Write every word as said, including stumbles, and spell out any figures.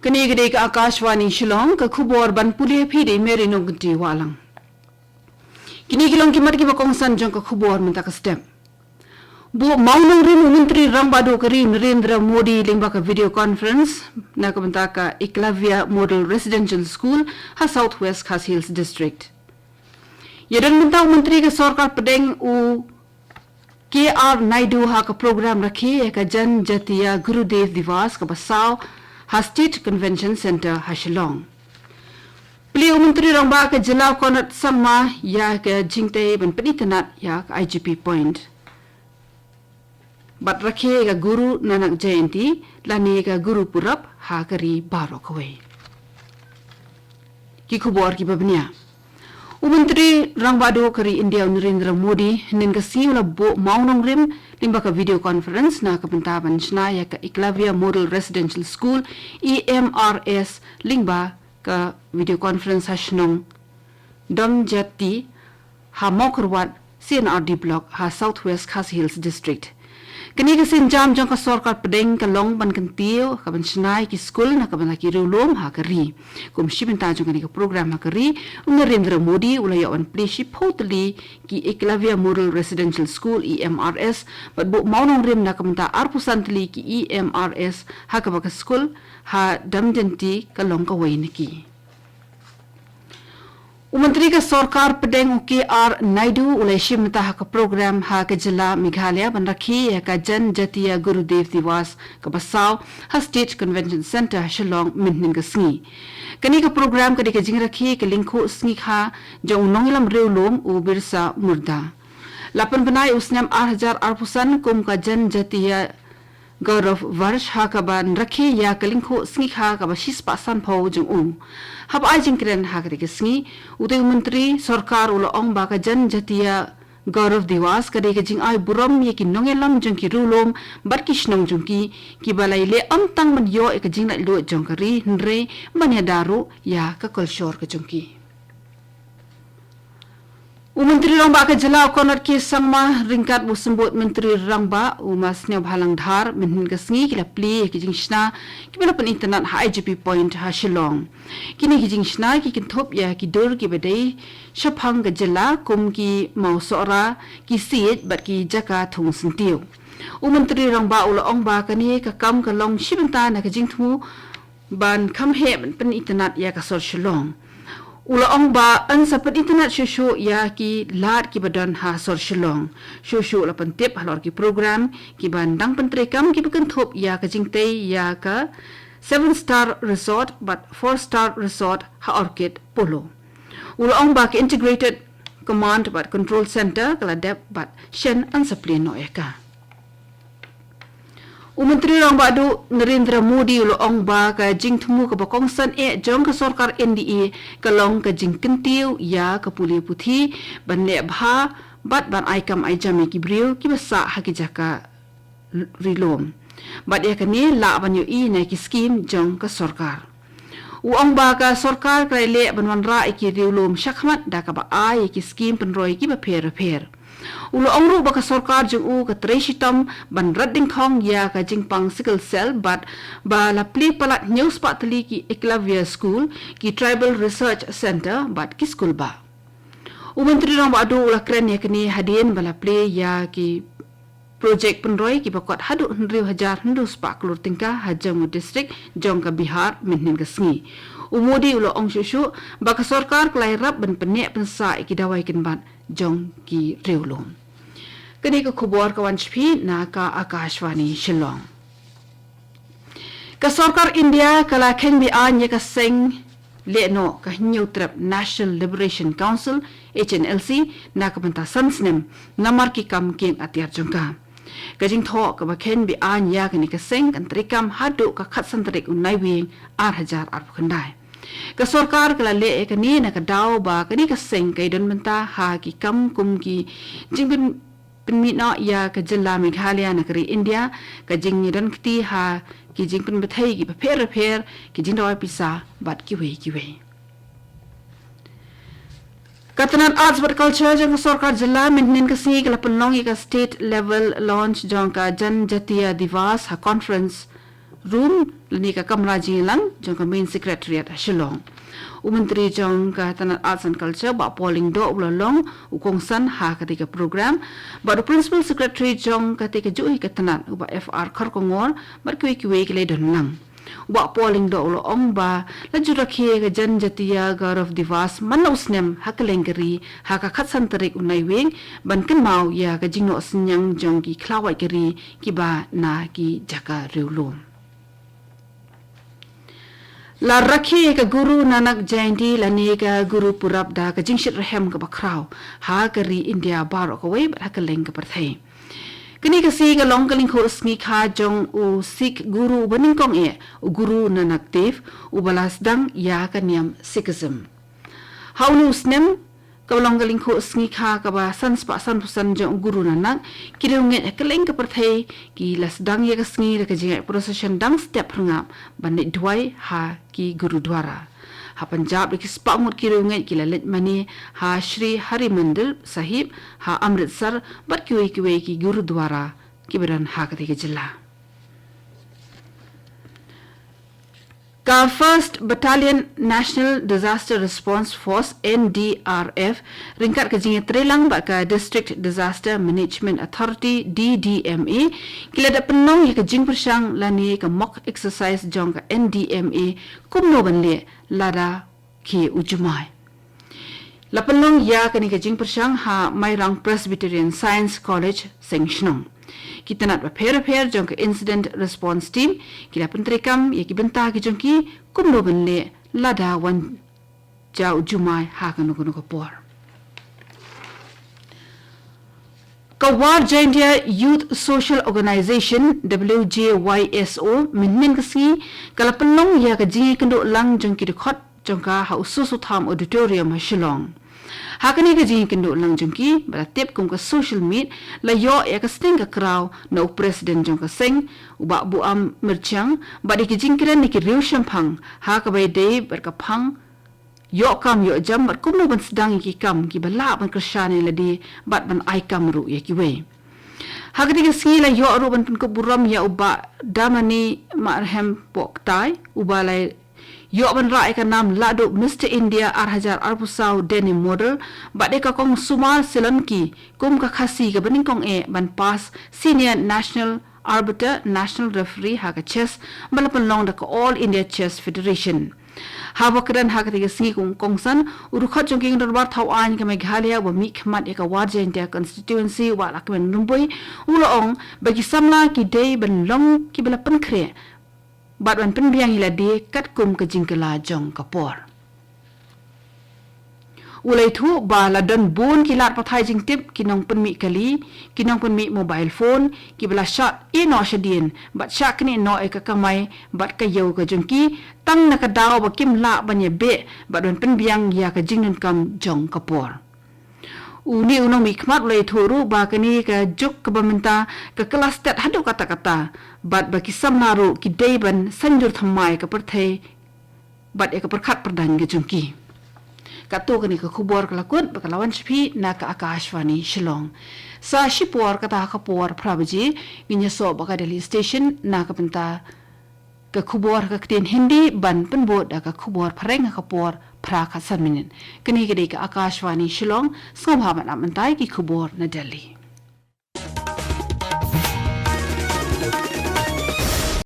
Kane ka dei ka Akashvani Shillong, ka khubor ban pule phi da i Mary Nongkynti Wahlang. Kine ki long ki mat kiba kongsan jong ka khubor mynta ka step. Buh mawnongrim u Myntri Rangbah Duh ka ri u Narendra Modi lyngba ka video conference na ka bynta ka Eklavya Model Residential School ha South West Khasi Hills District. Ïadon bynta u Myntri ka Sorkar Pdeng u K R Naidu ha ka program rakhe ïa ka Janjatiya Gurudev Diwas kaba saw ha State Convention Centre ha Shillong. Plie u Myntri Rangbah ka Jylla u Conrad Sangma ïa ka jingtei ban pynitynnad ïa ka I G P Point bad rakhe ïa ka Guru Nanak Jayanti lane ka Guru Purab ha ka ri baroh kawei. Ki khubor kiba bniah. U Myntri Rangbah Duh ka ri India u Narendra Modi hynnin ka sngi u la buh mawnongrim lyngba ka video conference na ka bynta ban shna ïa ka Eklavya Model Residential School, E M R S, lyngba ka video conference ha shnong Domjati ha Mawkyrwat C and R D Block ha South West Khasi Hills District. Kane ka sienjam jong ka Sorkar Pdeng ka long ban kyntiew ka ban shna ïa ki skul na ka bynta ki riewlum ha ka ri. Kum shi bynta jong kane ka program ha ka ri, u Narendra Modi u la ïoh ban plie shiphew tylli ki Eklavya Model Residential School, E M R S, bad buh mawnongrim na ka bynta arphew san tylli ki E M R S ha kaba ka skul ha Domjati ka long kawei na ki. U Myntri ka Sorkar Pdeng u K R Naidu u la ïashim bynta ha ka program ha ka Jylla Meghalaya ban rakhe ïa ka Janjatiya Gurudev Diwas kaba saw ha State Convention Centre ha Shillong mynhynnin ka sngi. Kane ka program ka dei ka jingrakhe ka lyngkhuh sngikha jong u nongïalam riewlum u Birsa Munda. La pynbna ïa u snem ar hajar arphew san kum ka Janjatiya Gaurav Varsh ha kaban rakhe ïa ka lyngkhuh sngikha kaba shispah sanphew jong u. Haba ai jingkren ha kane ka sngi, utei u Myntri Sorkar u la ong ba ka Janjatiya Gaurav Diwas ka dei ka jingai burom ïa ki nongïalam jong ki riewlum bad ki shnong jong ki, kiba la ïaleh ym tang ban ïoh ïa ka jinglaitluid jong ka ri hynrei ban ïada ruh ïa ka kolshor ka jong ki. U Myntri Rangbah ka Jylla u Conrad K Sangma ryngkat u Symbud Myntri Rangbah u Ma Sniawbhalang Dhar mynhynnin ka sngi ki la plie ïa ki jingshna kiba la pynitynnad ha I G P Point ha Shillong. Kine ki jingshna ki kynthup ïa ki dur kiba dei shaphang ka jylla kum ki maw sohra, ki siej bad ki jaka thung syntiew. U Myntri Rangbah u la ong ba kane ka kam ka long shi bynta na ka jingthmu ban kham heh ban pynitynnad ïa ka sor Shillong. U la ong ba yn sa pynitynnad shuh shuh ïa ki lad kiba don ha sor Shillong. Shuh shuh la pyntip halor ki program kiban dang pyntreikam kiba kynthup ïa ka jingtei ïa ka Seven Star Resort bad Four Star Resort ha Orchid Polo. U la ong ba ka Integrated Command bad Control Centre ka la dep bad shen yn sa plie noh ïa ka. U Myntri Rangbah Duh Narendra Modi u la ong ba ka jingthmu kaba kongsan eh jong ka Sorkar N D A ka long ka jingkyntiew ïa ka pule puthi ban leh bha bad ban ai kam ai jam ïa ki briew kiba sah ha ki jaka rilum. Bad ïa kane lah ban ïohi na ki skim jong ka sorkar. U ong ba ka sorkar ka la leh ban wanrah ïa ki riewlum shakhmat da kaba ai ïa ki skim pynroi kiba pher bapher. U la ong ruh ba ka sorkar jong u ka trei shitom ban rat dyngkhong ïa ka jingpang sickle cell bad ba la plie palat hynñiew spah tylli ki Eklavya School, ki Tribal Research Centre bad ki skul bah. U Myntri Rangbah Duh u la kren ïa kane hadien ba la plie ïa ki projek pynroi kiba kot haduh hynriew hajar hynriew spah klur tyngka ha Jammu District jong ka Bihar mynhynnin ka sngi. U Modi u la ong shuh shuh ba ka sorkar ka la ïarap ban pynneh pynsah ïa ki dawai kynbat jong ki riewlum. Kane ka khubor ka wan sha phi na ka Akashvani Shillong. Ka sorkar India ka la kheiñ be-aiñ ïa ka seng lehnoh ka Hynñiewtrep National Liberation Council, H N L C, na ka bynta san snem namar ki kam kieng atiar jong ka. Ka jingthoh kaba kheiñ be-aiñ ïa kane ka seng kan treikam haduh ka khatsan tarik u Naiwieng ar hajar arphew khyndai. Ka sorkar ka la leh ïa kane na ka daw ba kane ka seng ka ïadon bynta ha ki kam kum ki jingpyn pynmih noh ïa ka jylla Meghalaya na ka ri India, ka jingïadon kti ha ki jingpynbthei kiba pher bapher, ki jingdawai pisa bad kiwei kiwei. Ka tnat Arts bad Culture jong ka sorkar jylla mynhynnin ka sngi ka la pynlong ïa ka state level launch jong ka Janjatiya Diwas ha conference room lane ka kamra jingïalang jong ka Main Secretariat ha Shillong. U Myntri jong ka tnat Arts and Culture, Bah Paul Lyngdoh, u la long u kongsan ha katei ka program, bad u Principal Secretary jong katei kajuh hi ka tnat, u Bah F R Kharkongor, bad kiwei kiwei ki la don lang. U Bah Paul Lyngdoh u la ong ba la ju rakhe ka Janjatiya Gaurav Diwas man la u snem ha kylleng ka ri ha ka khatsan tarik u Naiwieng, ban kynmaw ïa ka jingnoh synñiang jong ki khlawait ka ri kiba na ki jaka riewlum. La rakhe ka Guru Nanak Jayanti lane ka Guru Purab da ka jingshit rhem kaba khraw ha ka ri India baroh kawei bad ha kylleng ka pyrthei. Kane ka sngi ka long ka lyngkhuh sngi kha jong u Sikh Guru uba nyngkong eh, u Guru Nanak Dev, uba la sdang ïa ka niam Sikhism. Ha une u snem, kaba long ka lyngkhuh sngi kha kaba san spah san phew san jong u Guru Nanak, ki riewngeit ha kylleng ka pyrthei ki la sdang ïa ka sngi da ka jingïaid procession dang step phyrngap ban leit duwai ha ki Gurudwara. Ha Punjab da ki spah ngut ki riewngeit ki la leit mane ha Sri Hari Mandir Sahib ha Amritsar bad kiwei kiwei ki Gurudwara kiba don ha katei ka jylla. Ka First Battalion National Disaster Response Force, N D R F, ryngkat ka jingïatreilang bad ka District Disaster Management Authority, D D M A, ki la da pynlong ïa ka jingpyrshang lane ka mock exercise jong ka N D M A kumno ban leh lada khie u jumai. La pynlong ïa kane ka jingpyrshang ha Mairang Presbyterian Science College, Seng Shnong. Ki tnat bapher bapher jong ka Incident Response Team ki la pyntreikam ïa ki bynta ki jong ki kumno ban leh lada wan jaw jumai ha kano kano ka por. Ka War Jaintia Youth Social Organization, W J Y S O, mynhynnin ka sngi ka la pynlong ïa ka jingïakynduh lang jong ki dkhot jong ka ha u Soso Tham Auditorium ha Shillong. Ha kane ka jingïakynduh lang jong ki ba la tip kum ka social meet, la ïoh ïa ka sting ka kraw na u President jong ka seng, u Bah Buam Myrchiang, bad ïa ki jingkren na ki riew shemphang ha kaba ïadei bad ka phang ïoh kam ïoh jam bad kumno ban sdang ïa ki kam kiba lah ban kyrshan ïa lade bad ban ai kam ruh ïa kiwei. Ha katei ka sngi la ïoh ruh ban pynkup burom ïa u Bah Damani Marhem Poktai, uba la ïoh ban rah ïa ka nam lahduh Mister India ar hajar arphew saw Denim Model, bad ïa ka Kong Sumar Solanki kum ka Khasi kaba nyngkong eh ban pass Senior National Arbiter, National Referee ha ka chess, ba la pynlong da ka All India Chess Federation. Haba kren ha katei ka sngi kum u kongsan, u dkhot jong ki dorbar thaw aiñ ka Meghalaya uba mihkhmat ïa ka War Jaintia Constituency, u Bah Lahkmen Rymbui, u la ong ba ki samla ki dei ban long kiba la pynkhreh bad ban pynbiang ïa lade katkum ka jingkylla jong ka por. U la ïathuh ba la don bun ki lad pathai jingtip, ki nongpynmih kali, ki nongpynmih mobile phone, kiba la shah ïeh noh shadien bad shah knieh noh ïa ka kamai bad ka ïew ka jong ki, tang na ka daw ba kim lah ban ïabeh bad ban pynbiang ïa ka jingdonkam jong ka por. Une u nongmihkhmat u la ïathuh ruh ba kane ka juk kaba mynta ka kylla stet haduh katta katta, bad ba ki samla ruh ki dei ban saiñdur thymmai ka pyrthei bad ïa ka pyrkhat pyrdaiñ ka jong ki. Katto kane ka khubor ka la kut bad ka la wan sha phi na ka Akashvani Shillong. Sa shipor kata ha ka por phra baje ngin ïasoh bad ka Delhi Station na ka bynta ka khubor ha ka ktien Hindi, ban pynbud da ka khubor phareng ha ka por phra khatsan minit. Kane ka dei ka Akashvani Shillong, sngewbha ban ap mynta ïa ki khubor na Delhi.